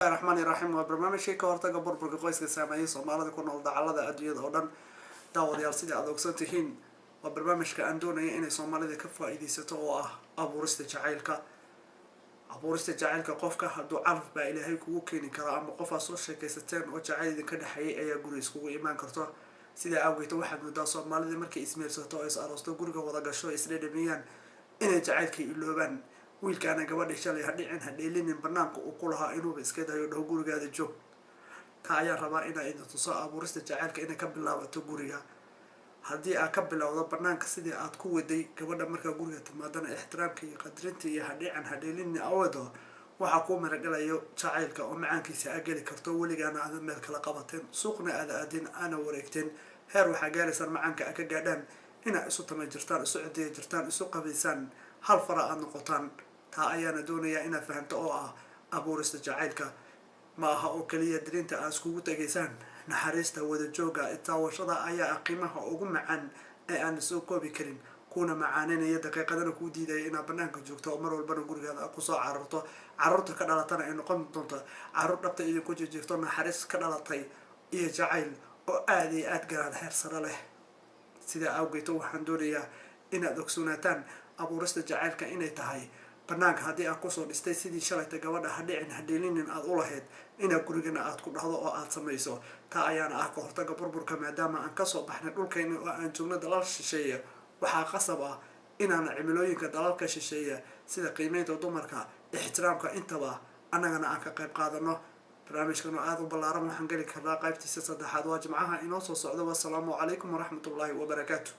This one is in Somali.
Raxmaani raxiim. Waa barnaamijkii ka hortaga burburka qoyska saameeyay Soomaalida ku nool dacalada adduunyada oo dhan. Daawadayaal, sidai aad ogsan tihiin, waa barnaamijka aan doonaya inay Soomaalida ka faa-iideysato oo ah abuurista jacaylka. Abuurista jacaylka qofka hadduu calaf baa Ilaahay kugu keeni karaa, ama qof aad soo sheekaysateen oo jacayl idinka dhexeeyay ayaa guri iskugu imaan karto. Sidaa awgeed waxaad moodaa Soomaalida markay ismeersato oo is aroosto, guriga wada gasho, isdhedhamiyaan, inay jacaylkii iloobaan. Wiilkaana gabadhii shalay ha dhicin, ha dheelinin banaanka uu ku lahaa inuuba iska dayo, dhaho gurigaada joog. Taa ayaa rabaa inaa idin tuso abuurista jacaylka inay ka bilaabato guriga. Haddii aad ka bilowdo banaanka sidii aad ku waday gabadha, markaa guriga timaadana ixtiraamka iyo qadrinta iyo hadhican hadheelini awado, waxaa kuu miradhalayo jacaylka oo macaankiisa aa geli karto. Weligaana aada meel kala qabateen, suuqna aada aadin, aana wareegteen, heer waxaa gaaraysaan macaanka aad ka gaadhaan inaa isu tama jirtaan, isu cidiya jirtaan, isu qabaysaan, hal fara aada noqotaan. Taa ayaana doonayaa inaad fahamto oo ah abuurista jacaylka ma aha oo keliya dirinta aad iskugu tegaysaan. Naxariista, wadajooga, taawashada ayaa ah qiimaha ugu macaan ee aan soo koobi karin, kuna macaaninaya, daqiiqadana kuu diidaya inaad banaanka joogto oo mar walbana gurigaada aad kusoo cararto. Carruurta ka dhalatana ay noqon doonto carruur dhabta idinku jijiifto, naxariis ka dhalatay iyo jacayl oo aada iyo aada garaad heer sare leh. Sidaa awgeeto waxaan doonayaa inaad ogsoonaataan abuurista jacaylka inay tahay banaanka haddii aad kusoo dhistay sidii shalayta gabadha ha dhicin, ha dheelinin aada u lahayd, inaad gurigana aad ku dhahdo oo aada samayso. Taa ayaana ah ka hortaga burburka. Maadaama aan kasoo baxnay dhulkayna oo aan joogno dalal shisheeya, waxaa qasab ah inaana cimilooyinka dalalka shisheeya sida qiimeynta dumarka, ixtiraamka, intaba annagana aan ka qayb qaadano. Barnaamijkan oo aada u ballaaran waxaan geli karnaa qaybtiisa saddexaad waa Jimcaha inoo soo socdo. Wasalaamu calaykum waraxmatullaahi wabarakaatu.